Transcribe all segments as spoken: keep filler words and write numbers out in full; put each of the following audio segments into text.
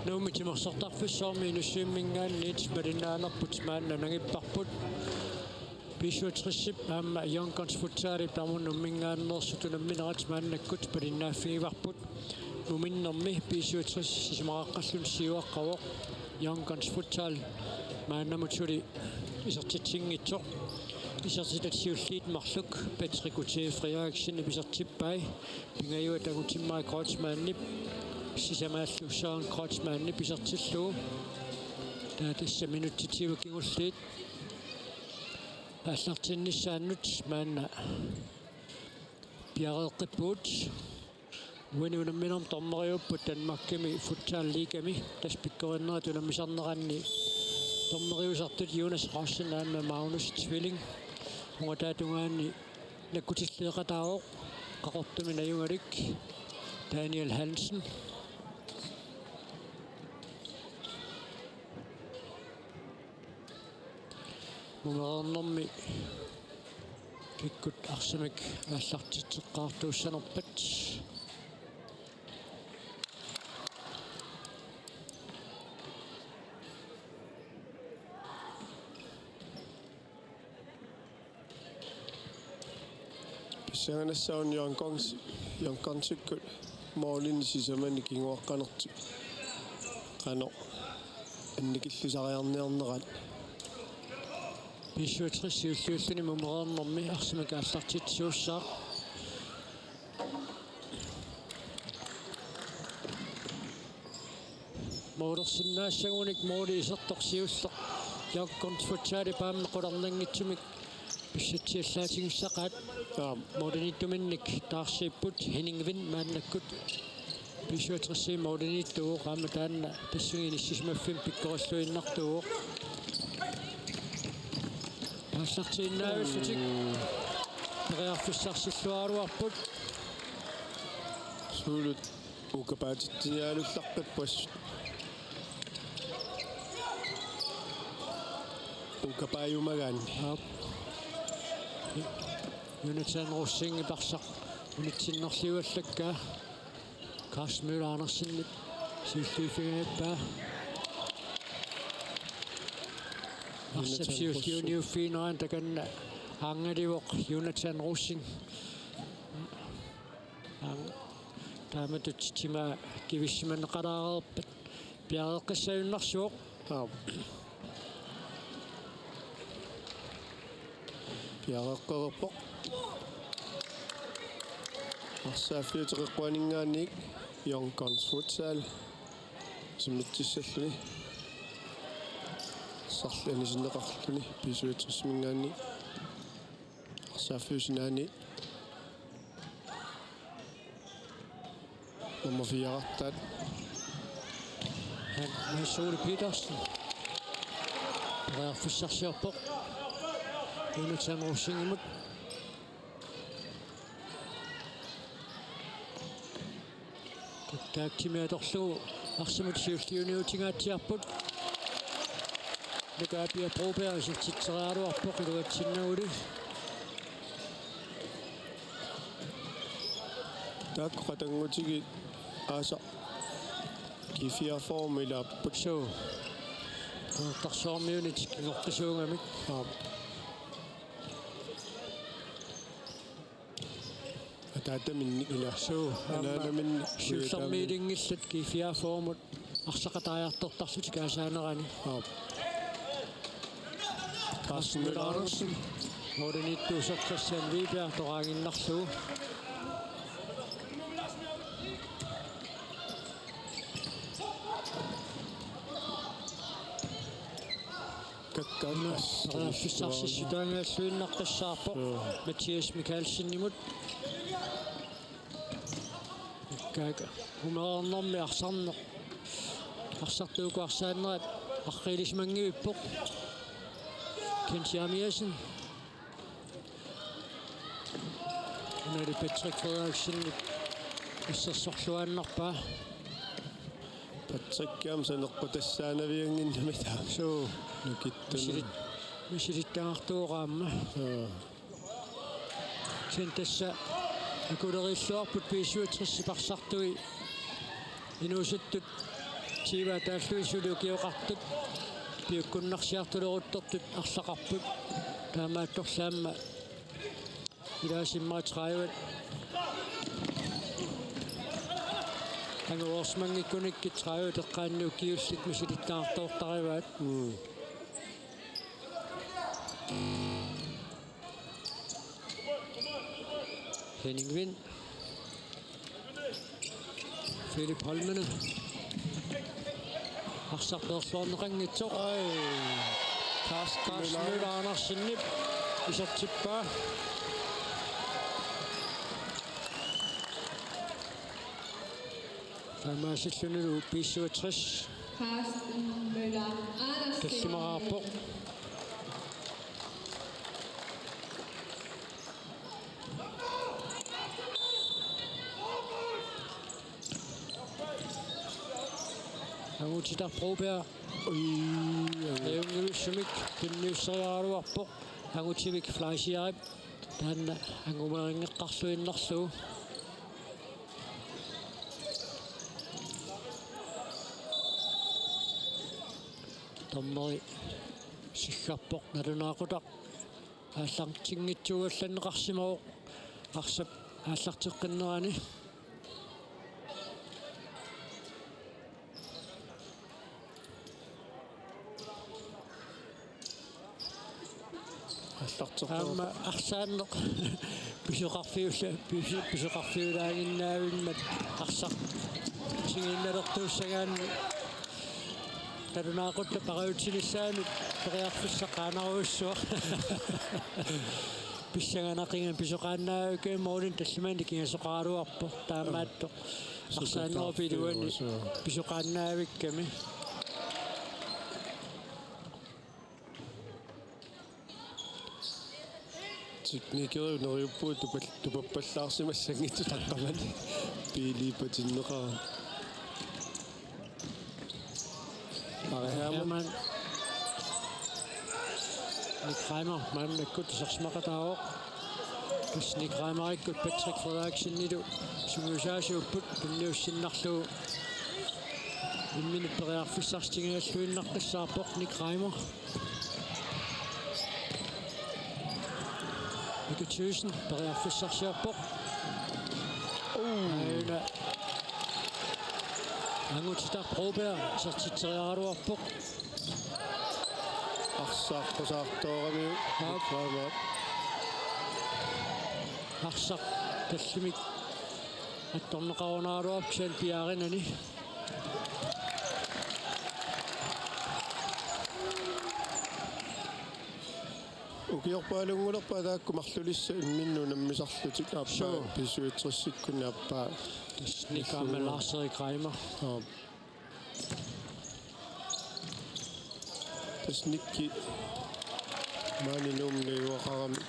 Nuummi timersortarfissuarmi Inussivimminngaanniit malinnaanerput maanna nangipparput. B syvogtresip aamma Young Guns Futsalip tamanna Nuumminngaanneersut unamminerat maannakkut malinnaaffigivarput. Muminnermi B syvogtres sisamaqaqqalluni siuaqqavoq. Young Guns Futsal maannamut suli isertitsinngitsoq. Isertitat siulliit marluk Patrick Utee Frederiksenip isertippai. Pingajuat Angutimmarik Kreutzmannip sisamaallu Søren Kreutzmannip isertillugu. Taava tassa minutsit tyve kingulliit aallartinnissaannut maanna piareeqqippugut. Uani unamminermi dommeriupput Danmarkimi Futsal Ligami, tassa pikkoriinnerit unammisarneranni dommeriusartut Jonas Rossen aamma Magnus Tvilling. Ungataata tungaani nakkutilliiqataavoq Qaqortumi najugalik Daniel Hansen. Mumereernermi kikkut arsamik aallartitseqqaartuussanerpat. Pissanganassaaq Young Guns, Young Gunsikkut målini sisamanik kinguaqqanertik qanoq annikillisariarniarnerat. B syvogtres siulliulluni mumereernermi arsamik aallartitsisuussaaq. Målersinnaassagunik måli isertoq siulleq Young Guns Futsalip aamma qularnanngitsumik pissatsiallaatigissaqaat. Aap. Målimiittuminnik taarsiipput. Henning Vind maannakkut B syvogtres målimiittuuvoq, aamma taanna tassunga inissisimaffimmi pikkorilluinnartuuvoq. Aallartiinnaavillutik periarfissarsilluaraluarput. Suulut ukapaatitsiniaalullaqqippassuk. Ukapaajumagaanni. Aap. Jonathan Rosingip arsaq unitsinnerliuallakkaa. Carsten Møller Andersenip siulliuffigaarpaa. Arsap Jonathan siulliuniuffiginerani takanna aangalivoq Jonathan Rosing. Aam, taamatut timaa kivissimaneqalaareerpat piareeqqissagunarpoq. Aap. Piareeqqereerpoq. Arsaaffiup teqeqquaninngaanniit Young Guns Futsal isimmitsissalluni. Arsarli anisinneqarluni B syvogtresiminngaanniit. Arsaaffiup sinaani nummer fire-rtaat. Hans Ole Petersen. Periarfissarsiorpoq. Jonathan Rosingimut. Taakku timit atorlugu arsamut siulliuniutingaatsiarput. Nuka Pia Broberg isertitseriaraluarpoq iluatsinnagulu. Taakku qatanngutigiit aasaq G fireogfyrremi ilaapput. Suu. Qeqertarsuarmiunit kingoqqisuugamik. Aap. Ataataminnik ila. Suu, aamma anaanaminnik siullermiilinngillat G fireogfyrremut arsaqataajartortarlutik aasaanerani. Aap. Carsten Møller Andersen. Målimiittuusoq Christian Wiberg toraaginnarlugu. Kakkaak. Periarfissarsiorluinnartussaavoq. Joo. Mathias Mikaelsenimut. Kakkaak. Umereernermi arsarneq. Arsartuuku arsaannerat arriilisimanngippaa. Kent Jeremiassen. Unali Patrick Frederiksenip assersorluaannarpaa. Patrick aamma saneqqutassaanaviannginnami taava. Suu. Nukittunut. Misilit-, misilittagartuuvoq aamma. Joo. Kisianni tassa akuleriilluarput B syvogtresip arsartui inuusuttut Siva taalluin suli ukioqartut piukkunnarsiartuleruttortut arlaqarput. Taamaattorli aamma ilaasa immaqa tredive anguvoorsimanngikkunikku tredive eqqaanni ukiullit misilittagartoortarivaat. Mm. Henning Vind. Philip Holmene. Arsaq peerluarneqanngitsoq. Ai. Carsten Carsten Møller. Møller Andersenip isertippaa. Taamaasillunilu B syvogtres. Carsten Møller Andersen. Tallimaraarpoq. Angutitaq Broberg. Ui, ui. Ajunngilluinnarmik tunniusseriaraluarpoq. Angutivik Fleischerip. Taanna angumerinngeqqarluinnarlugu. Dommeri siggarpoq nalunaaqutaq. Aallartinngitsuugallanneqarsimavoq arsap aallarteqqinnerani. Aallarteqqinnerani. Aamma arsaanneq pisoqarfiulla-, piso-, pisoqarfiulaaginnaavimmat arsaq isiginnalertuussagaanni. Nalunaaqutaq pariutsinissaanut periarfissaq qaanarujussuaq. Pissanganaqigami pisoqaannaavikkami, målini tallimanik kingasoqaraluarpoq taamaattoq. Arsaannerup iluani pisoqaannaavikkami. Teknikeriup neriuppunga tupal-, tupappallaarsimassanngitsoq taqqamani. Biiliippatinneqarani. Ari Hermann. Hermann. Nick Reimer maannakkut isersimaqataavoq. Tassa Nick Reimerikkut Patrick Frederiksenilu sungiusaasuupput tunniussinnarlugu. Imminut periarfissarsiorluinnaqqissaarpoq Nick Reimer. Mika Thyssen periarfissarsiorpoq. Aajuna. Angutitaq Broberg isertitseriaraluarpoq. Arsaq qusaartooramiuk. Aap. Arsaq tallimik attorneqarunaraluarpoq kisianni piaarinani. Ukiorpaalunngulerput taakku marlulissat imminnut unammisarlutik aappaa. Suu. B syvogtresikkunni aappaa. Tassa Nick aamma Lars-Erik Reimer. Aap. Tassa Nick maani Nuummi najugaqarami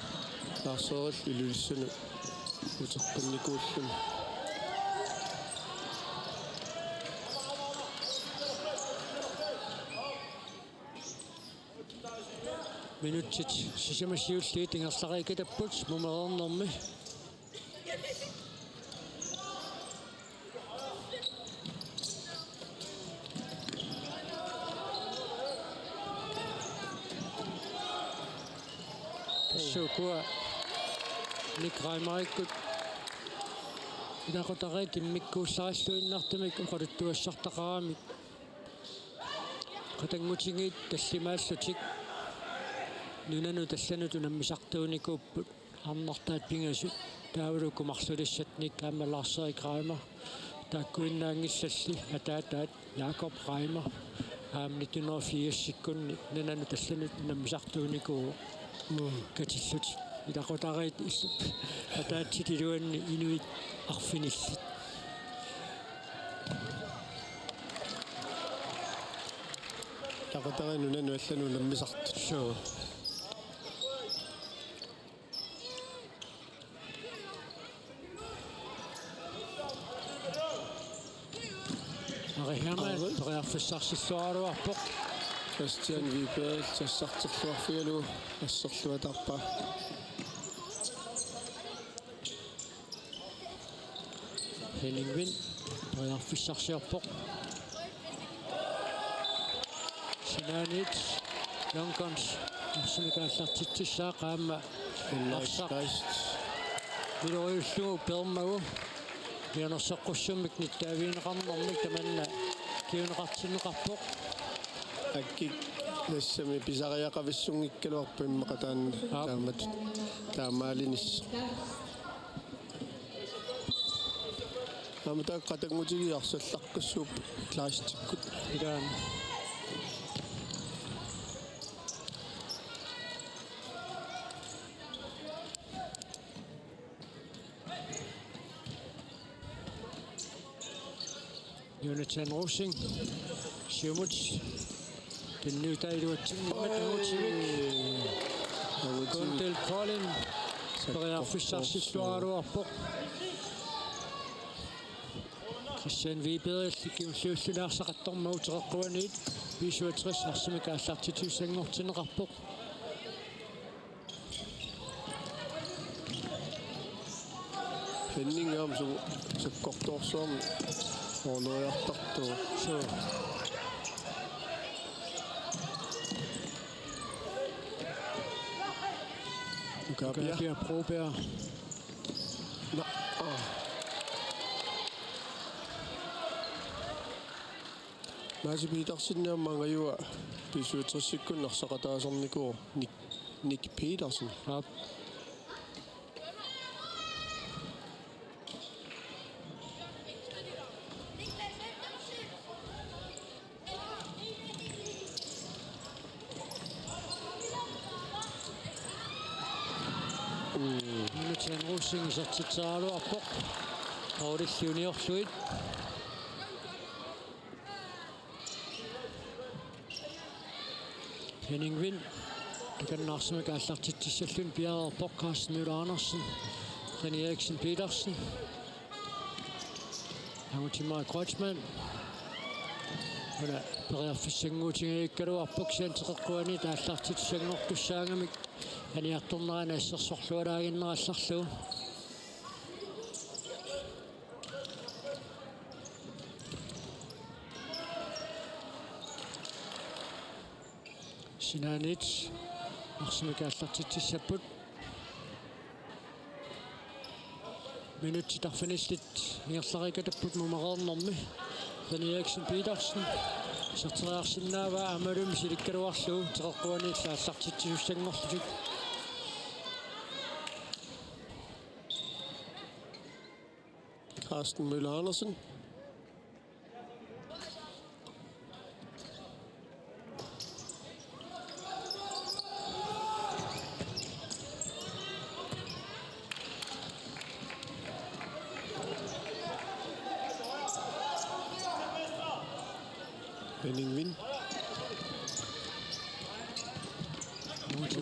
Lars-Erik Ilulissanut uteqqinnikuulluni. Minutsit sisamat siulliit ingerlareeqatapput mumereernermi. Tassa ukua Nick Reimerikkut ilaqutariit immikkuullarilluinnartumik oqaluttuassartaqaramik. Qatanngutigiit tallimaallutik nunanut allanut unammisartuunikuupput. Arnartaat pingasut taavalu uku marlulissat Nick aamma Lars-Erik Reimer. Taakkuinnaanngillalli ataataat Jakob Reimer aamma nitten hundrede og firsikkunni nunanut allanut unammisartuunikuuvoq. Katillutik ilaqutariit illu ataatsit iluanni inuit arfinillit. Ilaqutariit nunanut allanut unammisartut. Suu. Ari Hermann, Ari. Periarfissarsilluaraluarpoq. Christian Wiberg, sassarterluarfigalugu, asserluataarpaa. Henning Vind, periarfissarsiorpoq. Sinaaniit Young Guns arsamik aallartitsissaaq aamma arsaq. Nice. Miloriullugu peermagu mianersoqqussummik nittaavigineqarnermik tamanna kinguneqartinneqarpoq. Akkik tassami pisariaqavissunngikkaluarpoq immaqa taanna. Aap. Taamatut taamaalinissaq. Aamma taakku qatanngutigiit arsallaqqissuupput Kleistikut. Ilaana. Jonathan Rosing, siumut, tunniutaa iluatsinngimmat angutivik. Angutivik. Kundel Kolding, periarfissarsilluaraluarpoq. Christian Wiberg, kingulliulluni arsaq attormagu Teqeqquaniit, B syvogtres arsamik aallartitsissanngortinneqarpoq. Henning aamma su-, sakkortoorsuarmi oorleriartartoq. Suu. Ukapia. Ukapia Broberg. Nå. Aa. Maasi Petersen aamma angajua B syvogtres-ikkut arsaqataasarnikuuvoq Nick, Nick Petersen. Aap. Jonathan Rosing isertitseriaraluarpoq. Paulilli uniorlugit. Henning Wind. Takanna arsamik aallartitsissalluni piareerpoq Carsten Møller Andersen. René Eriksen Petersen. Angutimmarik Kreutzmann. Una periarfissannguutigikkaluarpoq, kisianni Teqeqquaniit aallartitsissanngortussaagamik aniartornerani assersorlualaaginnarallarlugu. Sinaaniit arsamik aallartitsissapput. Minutsit arfinillit ingerlariikatapput mumereernermi. René Eriksen Petersen iserteriarsinnaavaa aammalumi silikkaluarlugu Teqeqquaniillu aallartitsisussanngorlutik. Carsten Møller Andersen. Henning Wind.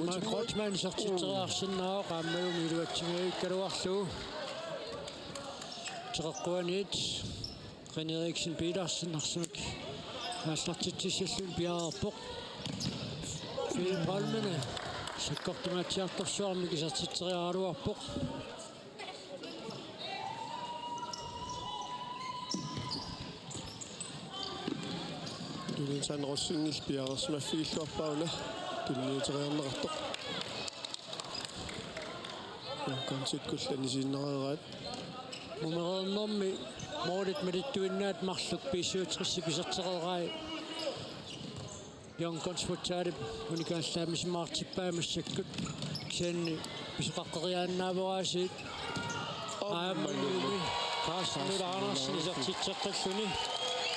Mark Kreutzmann isertitseriarsinnaavoq aammalumi iluatsinngikkaluarlugu. Teqeqquaniit René Eriksen Petersen arsamik aallartitsissalluni piareerpoq. Philip Holmene sakkortungaatsiartorsuarmik isertitseriaraluarpoq. Jonathan Rosingillu piareersimaffigilluarpaa una tunniuteriarneqartoq. Konsikkullu anisiinnareeraat. Mumereernermi målit malittuinnaat marluk B syvogtres-ip isertereerai. Young Guns Futsalip unikaallaamisimaartippai massakkut, kisianni pisoqaqqeriaannaavoraasiit. Aammalumi Carsten Møller Andersen isertitseqqilluni.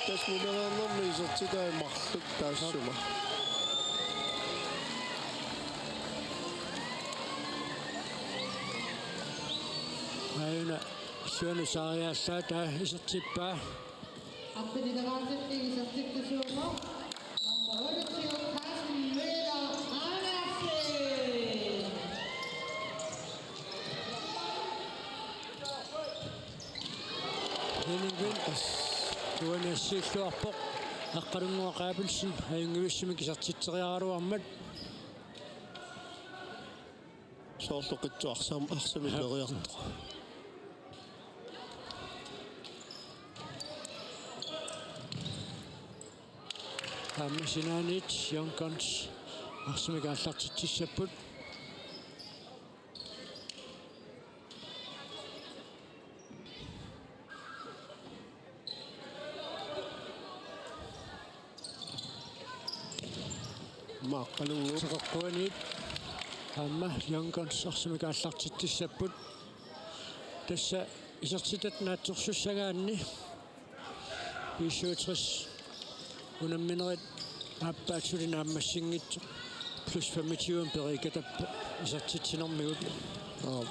Tassa mumereernermi isertitai marluk taassuma. Aajuna illuanut saariallaat, aa, isertippaa. Aqqutigaluartutut isertittussuuvoq nummer otteogtyve, Carsten Møller Andersen. Henning Wind. Tuani assiilluarpoq. Aqqalunnguaq Abelsen ajunngivissumik isertitseriaraluarmat. Soorlu qitsuarsam-, arsamik periartoq. Aamma sinaaniit Young Guns arsamik aallartitsissapput. Maaqqalungu. Teqeqquaniit aamma Young Guns arsamik aallartitsissapput. Tassa isertitat naatsorsussagaanni B syvogtres unamminerit aappaat suli naammassinngitsoq plus femogtyve periikatappoq isertitsinermigut. Aap.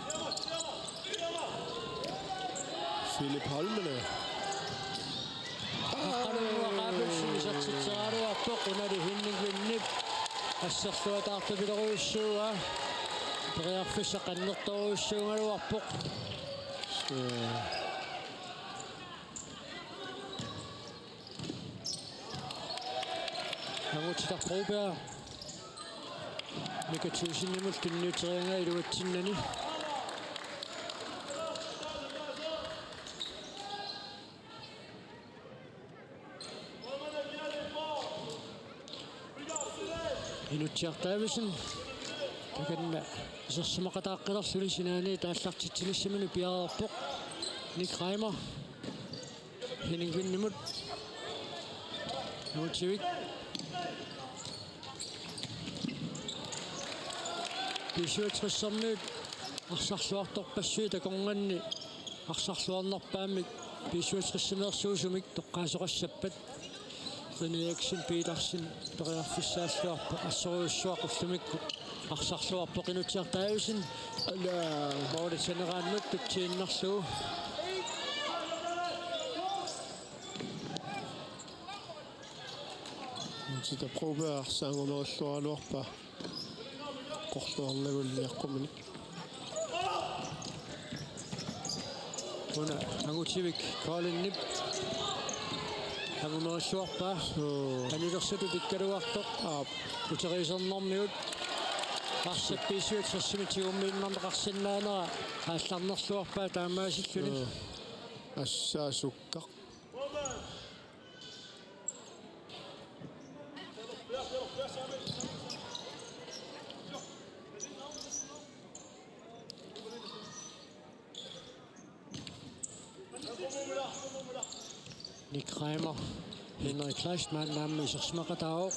Philip Holmene. Aqqalunnguaq Abelsen isertitseraluarpoq, unali Henning Vindip asserluataartupilerujussuuaa. Periarfissaq annertoorujussuugaluarpoq. Angutitaq Broberg. Mika Thygsenimut tunniuteriaraa iluatsinnani. Inutsiaq Davidsen. Takanna isersimaqataaqqilerluni sinaaniit aallartitsinissaminut piareerpoq. Nick Reimer. Henning Vindimut. Angutivik. B syvogtresermiut arsarluartorpassuit akornanni arsarluarnerpaamik B syvogtresermiorsuusumik toqqaasoqassappat. René Eriksen Petersen periarfissaalluarpoq, assorujussuaq ullumikkut arsarluarpoq Inutsiaq Davidsen. Ala. Målip saneraannut tutsiinnarlugu. Inutsiaq Broberg arsaq angumerilluaraluarpaa. Qorluarnagulliaqqumini. Una Angutivik Kolinip angumerilluarpaa. Suu. Anilersutut ikkaluartoq. Aap. Uteriisernermigut. Arsap B syvogtresimik tigummiinnarneqarsinnaanera aallarnerluarpaa taamaasilluni. Suu. Assaasukkaq. Nick Reimer, Henrik Kleist maanna aamma isersimaqataavoq.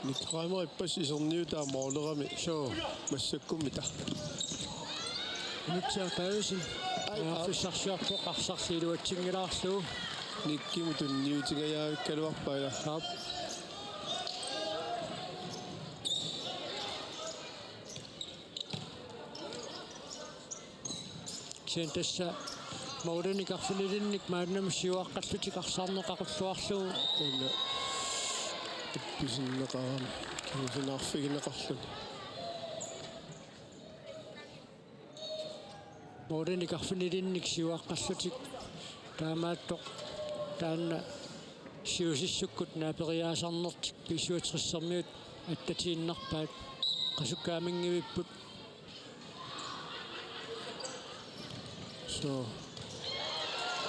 Nick Reimer ippassaq iserniutaa målerami. Suu. Massakkummita. Inutsiaq Davidsen. Ai, aap. Periarfissarsiorpoq arsarlu iluatsinngilaarlugu. Nickimut tunniutingajaavikkaluarpaa ila. Aap. Kisianni tassa målinik arfinilinnik maannamut siuaqqallutik arsarneq aqulluarlugu. Una. Ippisinneqarami. Kingusinnaarfigineqarluni. Målinik arfinilinnik siuaqqallutik taamaattoq taanna siusissukkut naaperiaasarnertik B syvogtresermiut attatiinnarpaat, qasukkaaminngivipput. Suu.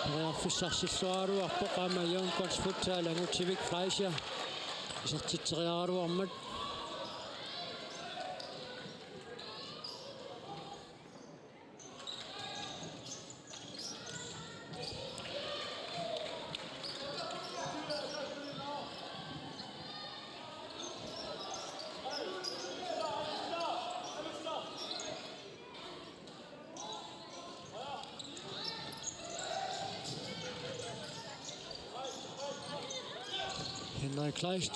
Periarfissarsilluaraluarpoq aamma Young Guns Futsal Angutivik Fleischer isertitseriaraluarmat. Henrik Kleist.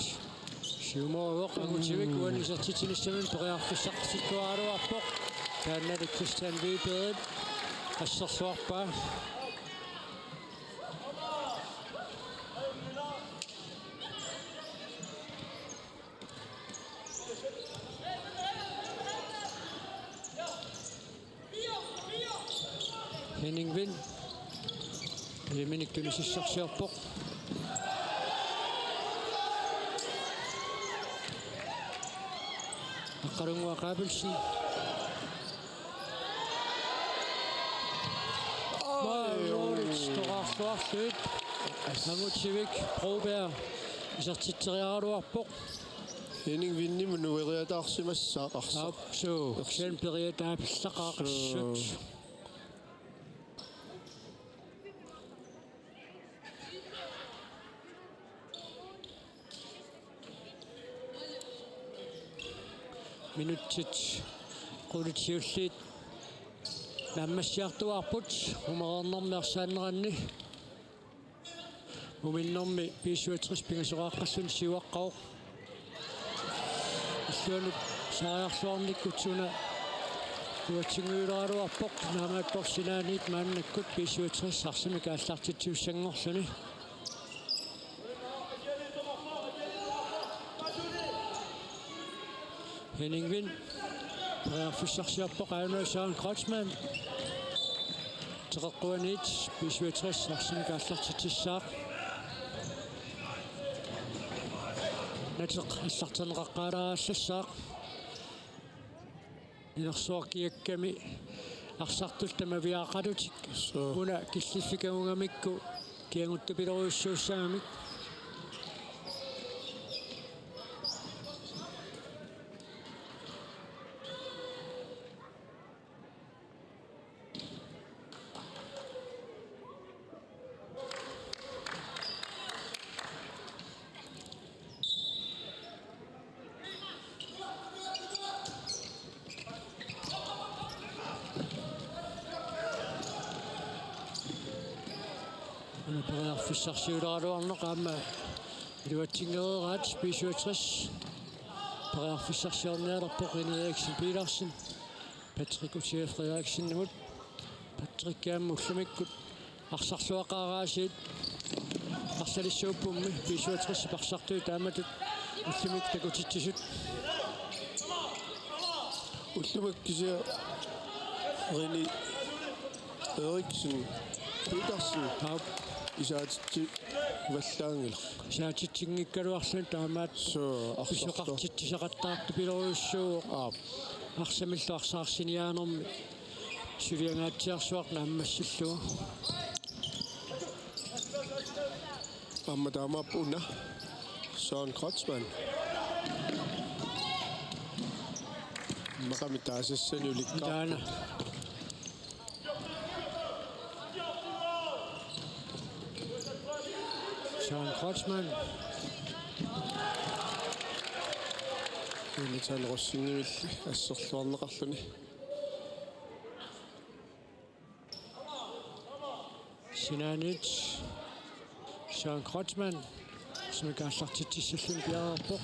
Siumooq Angutivik uani isertitsinissaminut periarfissaqartilluaraluarpoq. Taannali Christian Wiberg asserluarpaa. Henning Vind. Eliminnik tunisissarsiorpoq. Aqqalunnguaq Abelsen. Målit toqqarluarlugit. Angutivik Broberg. Isertitseriaraluarpoq. Henning Vindimut nueriataarsimassaaq arsaq. Aap, suu. Ersi. Kisianni periataapillaqaaq assut. Suu. Minutsit qulit siulliit naammassiartuaarput umareernermi arsaanneranni. Muminnermi B syvogtres pingasoqaaqqalluni siuaqqavoq. Illuanut saariarluarnikkut suna iluatsinngilluaraluarpoq, taamaattoq sinaaniit maannakkut B syvogtres arsamik aallartitsisussanngorluni. Henning Vind. Periarfissarsiorpoq aajuna Søren Kreutzmann. Teqeqquaniit B syvogtres arsamik aallartitsissaaq. Nateq aallarterneqaqqaalaarallassaaq. Inersuaq kiakkami arsartut tamaviaaqalutik. Suu. Una killiffigaangamikku kiaguttupiloorujussuussagamik. Una periarfissarsiuleraluarneq aamma iluatsinngileraat B syvogtres. Periarfissarsiornialerpoq René Eriksen Petersen. Patrick Utsia Frederiksenimut. Patrick aamma ullumikkut arsarluaqaaraasiit arsalissuuppummi B syvogtres arsartui taamatut ullumikkut takutitsisut. Ullumikkut kisianni René Eriksen Petersen. Aap. Isaatitsivallaanngilaq. Isaatitsinngikkaluarluni taamaattoq. Suu, arsarlu-. Pisoqartitsisaqattaartupilorujussuuvoq. Aap. Arsamillu arsaarsiniaanermi suliangaatsiarsuaq naammassillugu. Aamma taamaappoq una Søren Kreutzmann. Immaqami taasassani ulikkaarpoq. Taanna. Søren Kreutzmann. Jonathan Rosingimilli asserluarneqarluni. Sinaaniit Søren Kreutzmann arsamik aallartitsissalluni piareerpoq.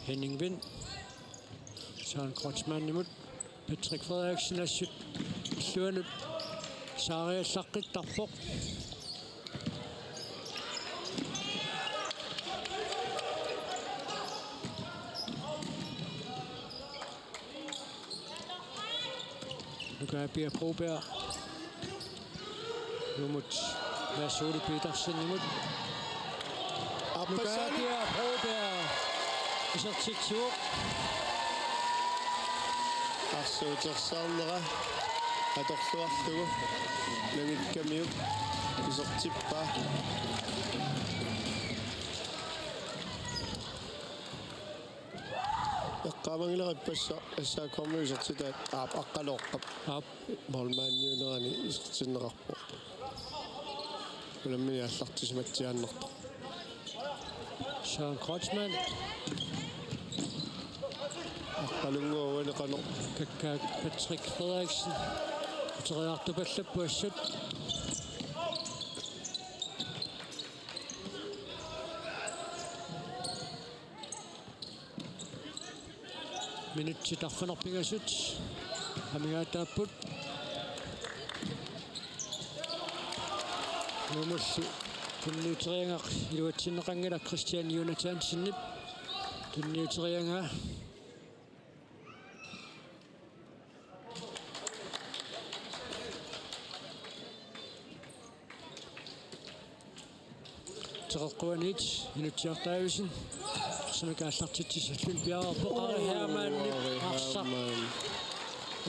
Henning Vind. Søren Kreutzmannimut. Patrick Frederiksen assut illuanut saariallaqqittarpoq. Nuka Pia Broberg. Nuumut Mads Ole Petersenimut. Aappassaani. Nuka Pia Broberg. Isertitsivoq. Arsuutersaarnera atorluarlugu nangikkamiuk isertippaa. Eqqaamanngilara ippassaq S A K-mi isertitaat, aap, Aqqalooqqap. Aap. Målmandiunerani isertinneqarpoq. Unammineq aallartisimatsiaannartoq. Søren Kreutzmann. Aqqalunnguaq uani qanoq. Kakkaak Patrick Frederiksen. Uteriartupallappoq assut. Minutsit arfineq-pingasut amigaataapput. Nuumullu tunniuteriagaq iluatsinneqanngilaq Christian Jonathansenip. Tunniuteriagaa. Teqeqquaniit Inutsiaq Davidsen. Arsamik aallartitsissalluni piareerpoq. Ari Hermann. Ari arsaq. Hermann.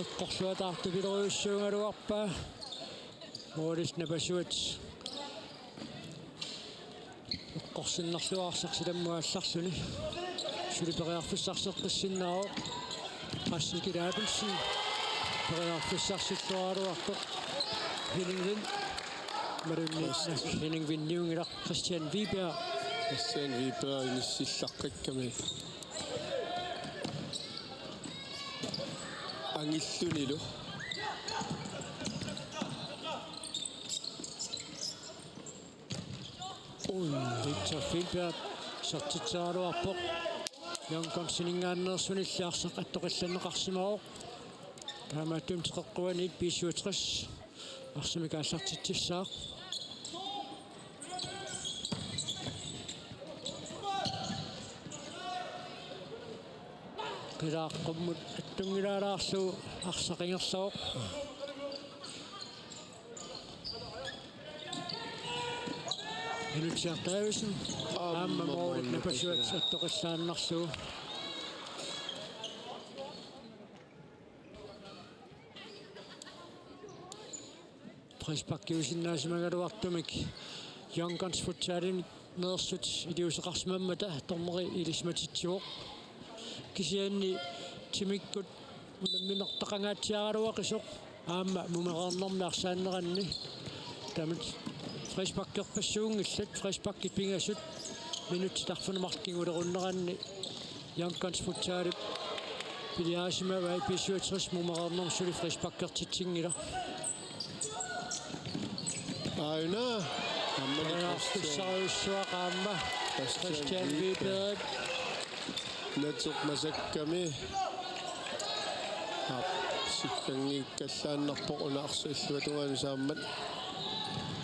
Eqqorluataartupiloorujussuugaluarpaa. Målip napasuat eqqorsinnarluarsarsilammut aallarluni. Suli periarfissarseqqissinnaavoq. Qassikil Abelsen. Periarfissarsilluaraluarpoq. Henning Vind. Marlunnik Henning Vindiunngilaq. Christian Wiberg. Christian Wiberg inissillaqqikkamik. Angillunilu. Ui, Victor Filbert isertitseraluarpoq. Young Gunsininngaanneersunilli arsaq attoqillanneqarsimavoq. Taamaattumik teqeqquaniit B syvogtres arsamik aallartitsissaaq. Qilaaqqumut attunngilaalaarlugu arsaq ingerlavoq. Inutsiartaavisen aamma målip napasuat attoqillaannarlugu. Frisparkiusinnaasimagaluartumik Young Guns Futsalimit neersut iliuuseqarsimammata dommeri ilisimatitsivoq. Kisianni timikkut unamminertaqangaatsiaraluaqisoq aamma mumereernermi arsaanneranni. Tamat frisparkerpassuunngillat, frisparkit pingasut minutsit arfineq-marluk kingulerunneranni Young Guns Futsalip piliarisimavai B syvogtres mumereernermi suli frisparkertitsinngilaq. Aana. Aamma Christian. Periarfissarujussuaq aamma. Christian Christian Wiberg. Wiberg. Natermasakkami. Aap, sikkanngikkallaannarpoq una arsaq illuatungaanut saammat.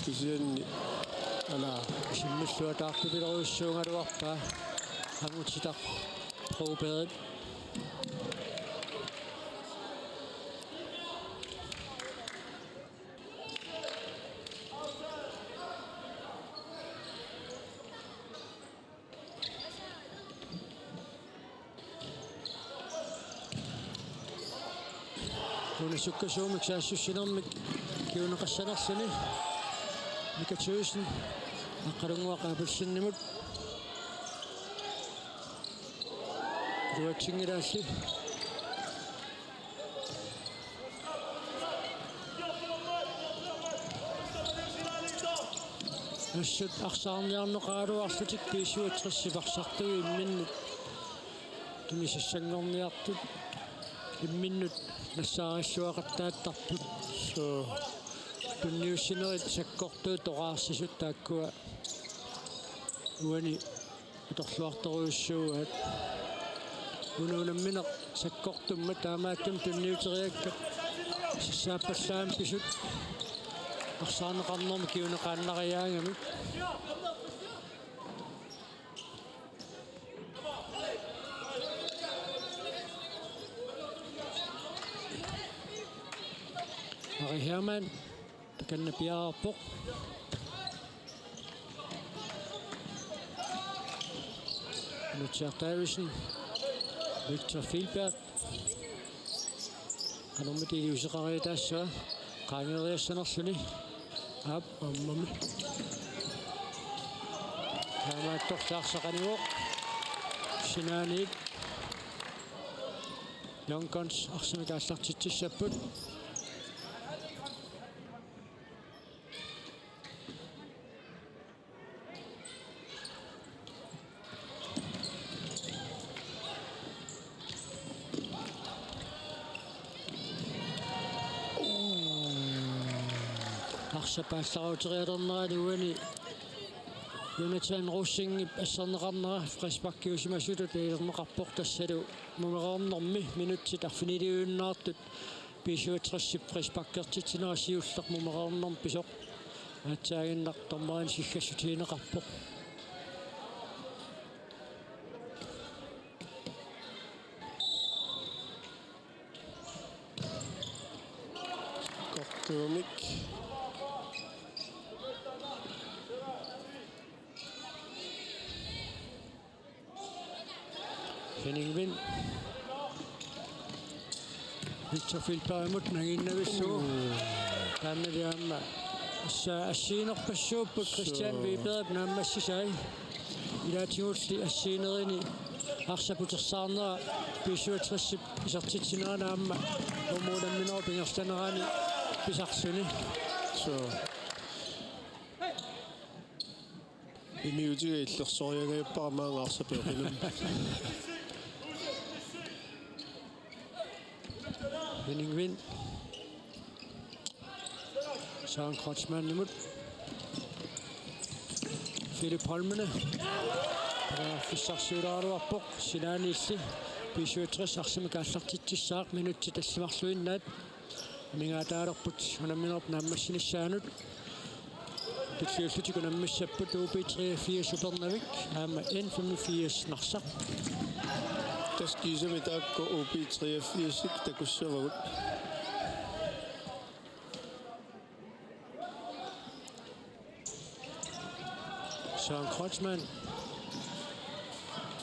Kisianni. Ala. Simmilluataartupiloorujussuugaluarpaa. Angutitaq Broberg. Una sukkasuumik saassussinermik kinguneqassanerluni. Mika Thyssen. Aqqalunnguaq Abelsenimut. Iluatsinngilaalli. Assut arsaarniarneqaraluarlutik B syvogtres arsartui imminnut tunisassanngorniartut imminnut nassaarilluaqattaattarput. Suu. Tunniussinerit sakkortuut toqaarsisut taakkua uani atorluartorujussuuaat. Una unammineq sakkortummat taamaattumik tunniuteriakkat sissaappallaamik pisut arsaarneqarnermut kinguneqaannariaagamik. Ari Hermann. Takanna piaarpoq. Nutsiaq Davidsen. Victor Filbert. Qanormita iliuuseqariataassaa. Qaangeeriassanerluni. Aap, ammami. Taamaattorli arsaq anivoq. Sinaaniit. Young Guns arsamik aallartitsissapput. Arsap aallaraaterialernerani uani Jonathan Rosingip asserneqarnera frisparkiusimasutut talerneqarpoq tassalu mumereernermi minutsit arfiniliujunnaartut B syvogtres frisparkertitsinera siulleq mumereernermi pisoq. Aatsaaginnaq dommerinik siggaassutigineqarpoq. Kortuumik. Henning Vind. Victor Filberimut nangiinnavillugu. Taannali aamma assa assiginerpassuupput Christian Suu. Weberip naammassisai. Ilaatigulli assiginerini arsaq putersaarnera B syvogtresip isertitsinerani aamma uumuunamminerup ingerlanerani pisarluni. Suu. Imiutiga illersoriangajappara maanga arsaq peqinam. Henning Wind. Søren Kreutzmannimut. Philip Holmene. Fissarsiulaaraluarpoq sinaaniilli. B syvogtres arsamik aallartitsissaaq minutsit tallimarluinnaat. Amigaataalerput unamminerup naammassinissaanut. Tulliullutik unammissapput U B treogfirs Upernavik aamma N femogfirs Narsaq. Tassa kiisami taakku U B treogfirsik takussavagut. Søren Kreutzmann.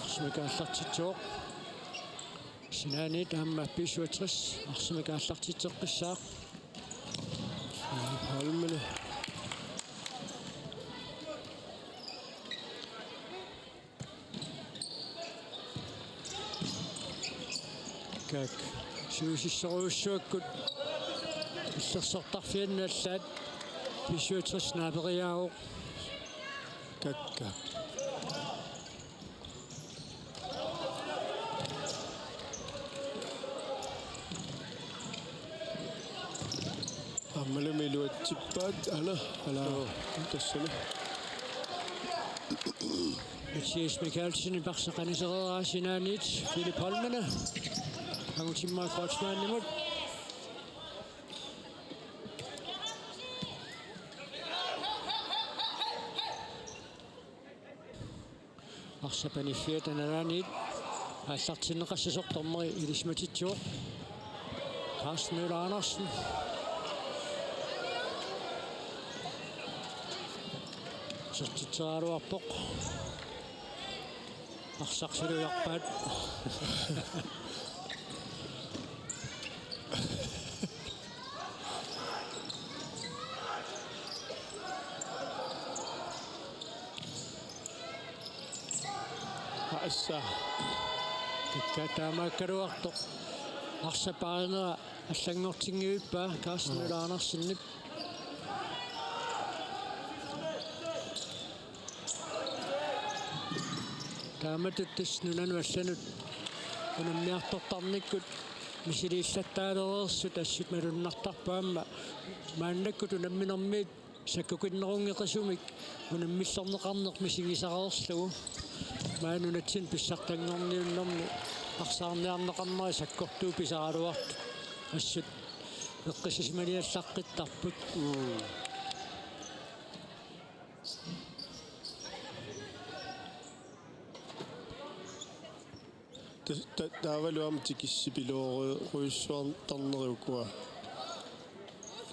Arsamik aallartitsivoq. Sinaaniit aamma B syvogtres arsamik aallartitseqqissaaq. Holmene. Kak. Siusissorujussuakkut illersortarfianni allaat B syvogtres naaperiaavoq. Kakka. Aammalumi iluatsippaat, ana, ala. Joo. Tassani. Mathias Michaelsen, arsaq anisereeraa sinaaniit, Philip Holmene. Angutimmaat Kreutzmannimut. Arsaq paniffiata nalaaniit aallartinneqassasoq dommeri ilisimatitsivoq. Carsten Møller Andersen. Isertitseraluarpoq. Arsaq sulujarpaat. Assa. Kakkaak taamaakkaluartoq. Arsaq paarinera allanngortinngivippaa Carsten Møller Andersenip. Taamatut tassa nunanut allanut unammiartortarnikkut misiliillattaalereersut assut malunnartarpoq aamma maannakkut unamminermiit sakkukinnerunngeqisumik unammillorneqarneq misigisaqareerlugu. Maani nunatsinni pissartanngorniunnermi arsaarniarneqarneri sakkortuut pisaraluartut assut eqqissisimaniallaqqittarput. Mm. Ta-, ta-, taavalu aamma tikissipilorujussuartarneri ukua.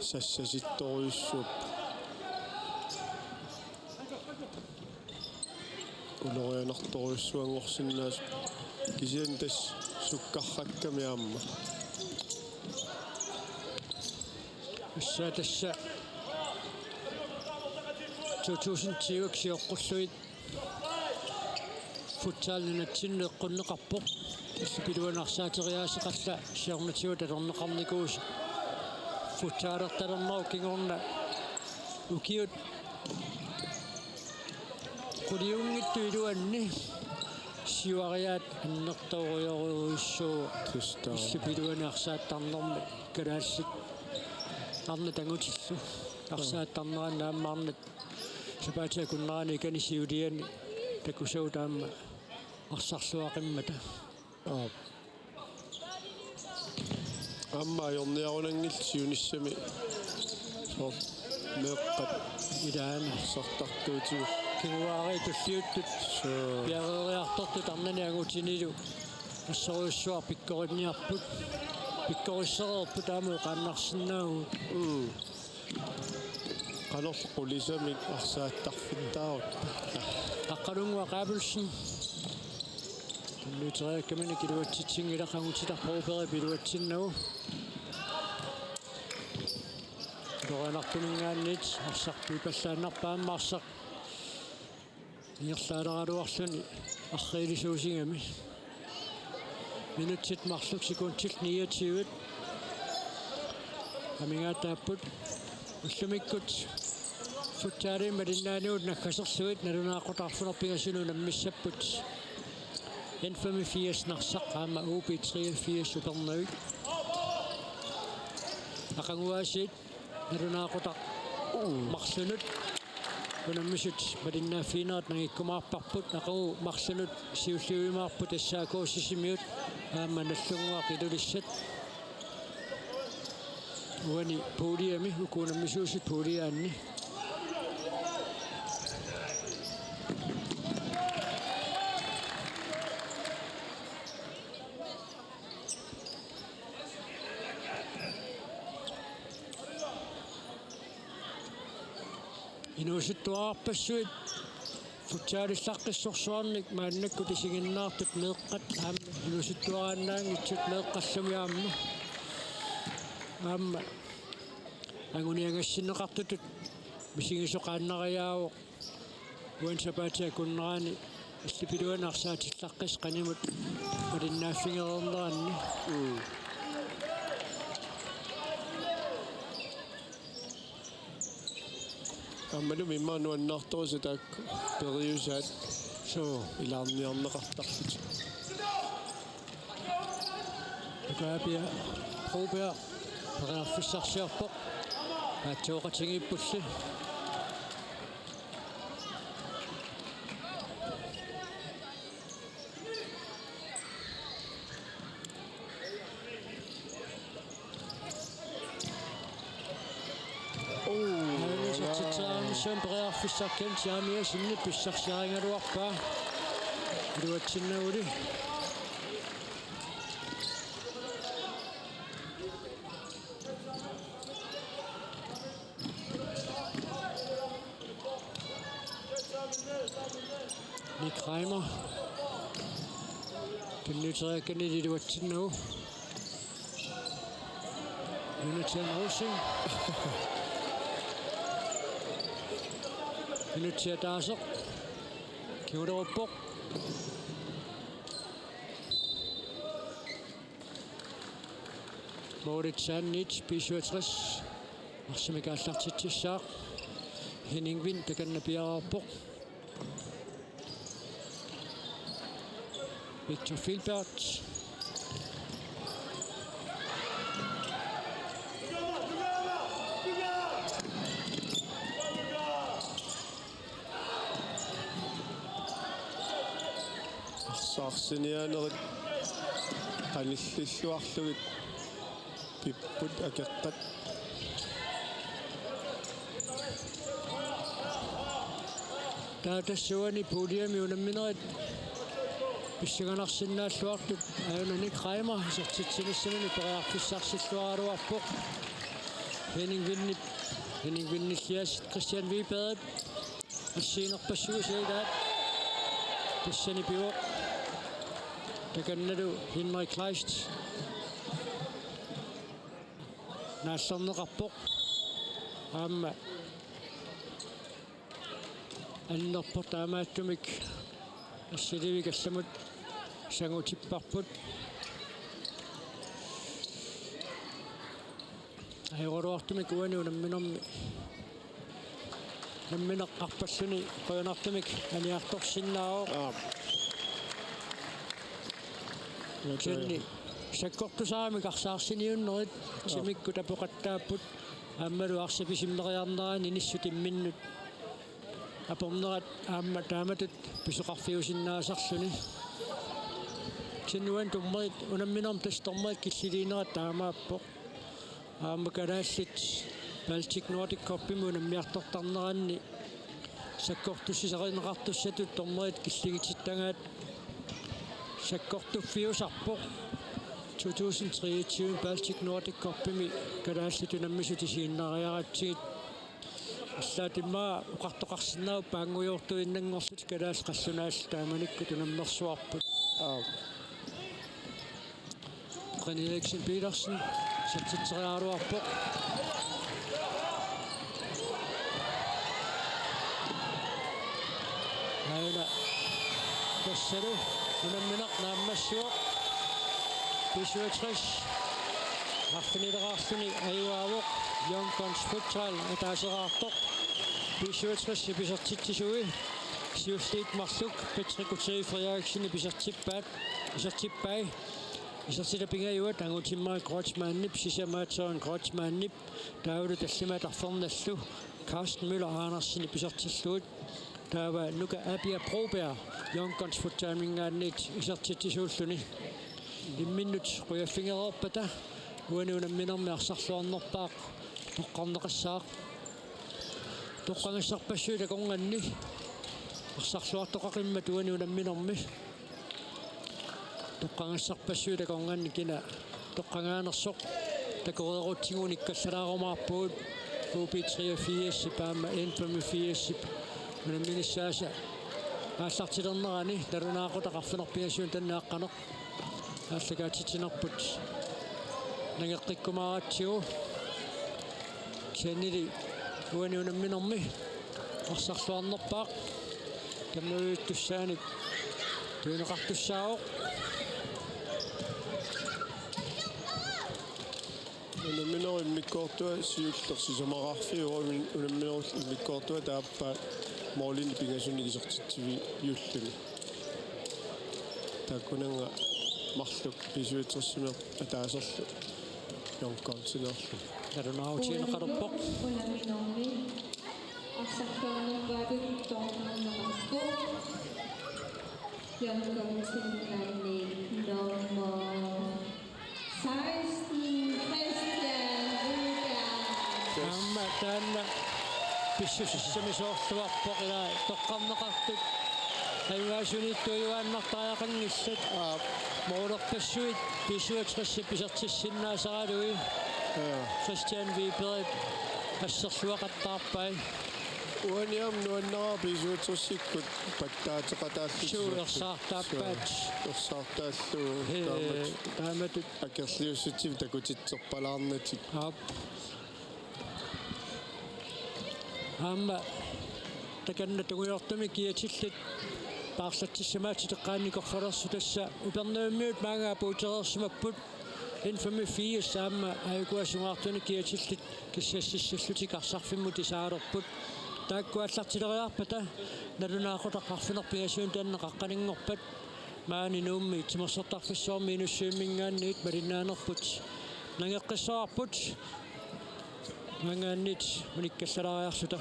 Sassasittorujussuupput. Ulorianartorujussuanngorsinnaasut kisianni tassa sukkarrakkami aamma. Tassa, tassa to tusind tyve sioqqullugit futsal nunatsinni eqqunneqarpoq. Illup iluani arsaateriaaseq alla siornatigut atorneqarnikuusoq. Futsalertalernerup kingorna ukiut quliunngitsut iluanni siuariaat annertoorujorujussuuvoq. Tassa. Illup iluani arsaattarnermi kalaallit arnat angutillu. Arsaattarneranni aamma arnat sapaatip akunnerani ikani siuliani takussavat aamma arsarluaqimmata. Aap. Aamma ajorniarunanngillat siunissami soorlu meeqqat ilaana arsartartuutigut. Kinguaariit tulliuttut. Suu. Piareeriartortut arnani angutinilu assorujussuaq pikkorinniarput. Pikkorissereerput aamma oqaannarsinnaavugut. Mm. Qanorlu qulisamik arsaattarfittaarutta. Aqqalunnguaq Abelsen. Tunniuteriakkaminik iluatsitsinngilaq, angutitaq Brobergip iluatsinnagu. Torianartuminngaanniit arsaq pipallaannarpaa aamma arsaq ingerlaaleraluarluni arriilisuusigami. Minutsit marluk sekundit niogtyve. Amigaataapput ullumikkut futsalimi malinnaaniuttut naggaserlugit nalunaaqutaq arfineq-pingasunut unammissapput. N femogfirs Narsaq aamma U B treogfirs Upernavik. Aqaguaasiit nalunaaqutaq marlunut unammisut malinnaaffiginerat nangikkumaarparput, aqagu marlunut siulliujumaarput S A K Sisimiut aamma Nagdlunguaq Ilulissat. Uani puljemi uku unammisuusut puljaanni. Inuusuttuararpassuit futsalillaqqissorsuarnik maannakkut isiginnaartut meeqqat aamma inuusuttuaraannaanngitsut meeqqallumi aamma. Aamma anguniagassinneqartutut misigisoqaannariaavoq. Uani sapaatip akunnerani illipiluani arsaatillaqqissut qanimut malinnaaffigereerneranni. Mm. Aammalu immaqa nuannaartorujussuuvoq taakku periusaat. Suu. Ilaarniarneqartarlutik. Ukapia Broberg periarfissarsiorpoq. Aatsooqatigiippulli. Aani isertitseriarnissamut periarfissaq Kent Jeremiassenip pissarsiarigaluarpaa. Iluatsinnaguli. Nick Reimer. Tunniuteriakkani iluatsinnagu. Jonathan Rosing. Minutsit ataaseq. Kinguleruppoq. Moritz Sandit, B syvogtres. Arsamik aallartitsissaaq. Henning Vind takanna piareerpoq. Victor Filbert. Arsaarsiornianerit qanillilluarlugit pipput akeqqat. Taava tassa uani puljemi unamminerit pissanganarsinnaalluartut aajuna Nick Reimer isertitsinissaminut periarfissarsilluaraluarpoq. Henning Vindip, Henning Vindilli assut Christian Wibergip assiginerpassuisa ilaat. Tassani pivoq. Takannalu Henrik Kleist. Naallerneqarpoq. Aamma annerpoq taamaattumik assilivik allamut sangutipparput. Ajoraluartumik uani unamminermi, unammineq arpalluni qujanartumik aniartorsinnaavoq. Aap. Kisianni sakkortusaramik arsaarsiniunnerit, aap, timikkut apoqattaapput aammalu arsaq pisimmeriarnerani inissut imminnut apornerat aamma taamatut pisoqarfiusinnaasarluni. Kisianni uani dommerit, unamminermi tassa dommerit killiliinerat taamaappoq. Aamma kalaallit Baltic Nordic Cupimi unammiartortarneranni sakkortusisarineqartussatut dommerit killigitittagaat sakkortuffiusarpoq. To tusind treogtyve Baltic Nordic Cupimi kalaallit unammisut isiginnaariaratsigit. Allaat immaqa oqartoqarsinnaavoq paanngujoortuinnanngorlutik kalaallit qallunaallu taamanikkut unammersuarput. Aap. René Eriksen Petersen isertitseriaraluarpoq. Aana tassalu unammineq naammassivoq. B syvogtres arfinileraarluni ajugaavoq. Young Guns Futsal ataaseraartoq. B syvogtres isertitsisui siulliit marluk Patrick Utse Frederiksen isertippaat. Isertippai. Isertitaq pingajuat Angutimmarik Kreutzmannip, sisamaat Søren Kreutzmannip, taavalu tallimat arfernallu Carsten Møller Andersenip isertillugit. Taava Nuka Apia Broberg Young Guns Futsaliminngaanniit isertitsisuulluni. Imminnut qujaffigereerpata uani unamminermi arsarluarnerpaaq toqqarneqassaaq. Toqqagassarpassuit akornanni arsarluartoqaqimmat uani unamminermi. Toqqagassarpassuit akornanni kina toqqagaanersoq takoreerutsigu unikkallalaarumaarpugut. U B treogfirsip aamma N femogfirsip unamminissaasa aallartilernerani nalunaaqutaq arfineq-pingasunik tanna aqqaneq aallakaatitsinerput nangeqqikkumaaratsigu. Kisiannili uani unamminermi arsarluarnerpaaq tammavittussaanik tunineqartussaavoq. Unamminerup immikkoortua siulleq sisamaqarfiuvoq, unamminerup immikkoortua taappaat målinik pingasunik isertitsiviulluni. Taakkunannga marluk B syvogtresimi ataaserlu Young Gunsinerlu. Nalunaarutigineqalerpoq. Unamminermi arsarluarnerpaatut toqqarneqarpoq. Young Gunsinerni nummer seksten, Christian Ryberg. Aamma taanna pissusissamisoorluarpoq, ila toqqarneqartut ajugaasuniittuujuaannartariaqanngillat. Aap. Målerpassuit B syvogtresip isertissinnaasaralugit. Jaa. Christian Rybergip asserluaqattaarpai. Uani aamma nuannaraa B syvogtresikkut pattaateqataallutik. Suu, ersaartaappaat. Suu, ersaartaallugu. Hee, taamatut. Taamatut. Akerliussutsimik takutitserpalaarnatik. Aap. Aamma takanna tungujortumik kiatillit paarlatsissamaatsit eqqaanikorfalersut, tassa Upernavimmiut maanga apuutereersimapput. N femogfirs aamma aajuku sungaartunik kiatillit kissassissallutik arsarfimmut isaalerput. Taakku aallartileriarpata nalunaaqutaq arfineq-pingasunik tanneq aqqaningorpat maani Nuummi timersortarfissuarmi Inussivimminngaanniit malinnaanerput nangeqqissavarput. Maanngaanniit unikkallalaariarluta.